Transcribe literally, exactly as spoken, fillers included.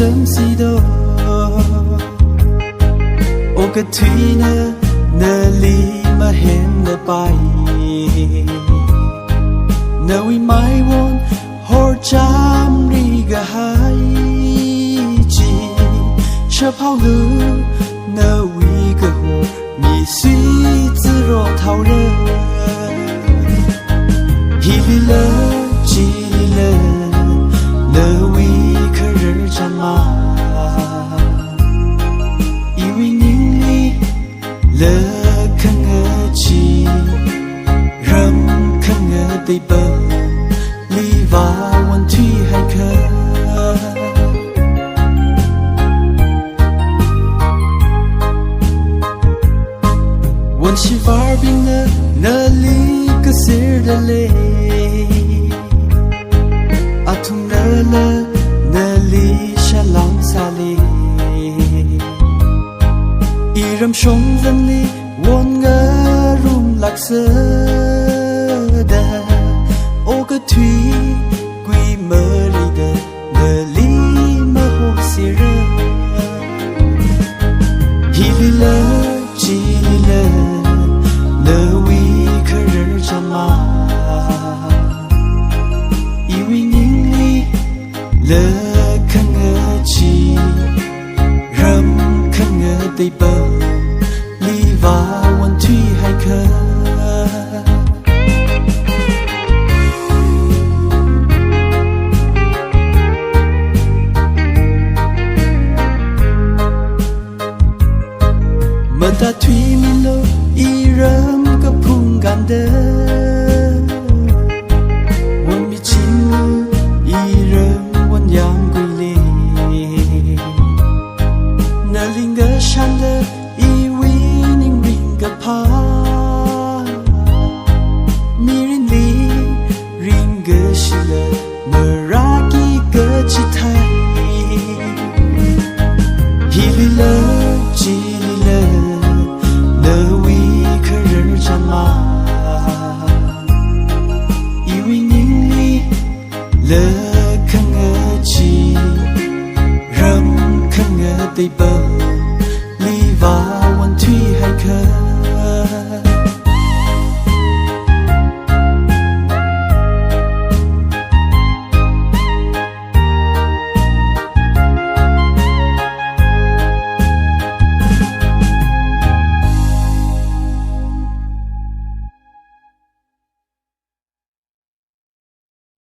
shamsido. Okathuina nali mahenlapai. Nawui maiwon horchamri kahai chi. Shaphaolu nawui kaho misui ziro thaora. Hilila chilila nawui kharar chama. Iwui ningli lakhanga chi, ram khanga teipa, liva won thuihaikha. Won shivarbingna nali kasir dalei. Athumnala nali shalang sālei. Iram shongzanli won ngarumlaksa da. Okathui kuimarida nali mahosira. Hilila chilila nawui kharar chama. Iwui ningli lakhanga chi, ram khanga teipa, liva won thuihaikha. Matathuimilu iram kaphung kanda. Won michimlu iram won yangkuili. Naling kashangda iwui ning ringkaphā. Mirinli ringkashila marāki kachithei.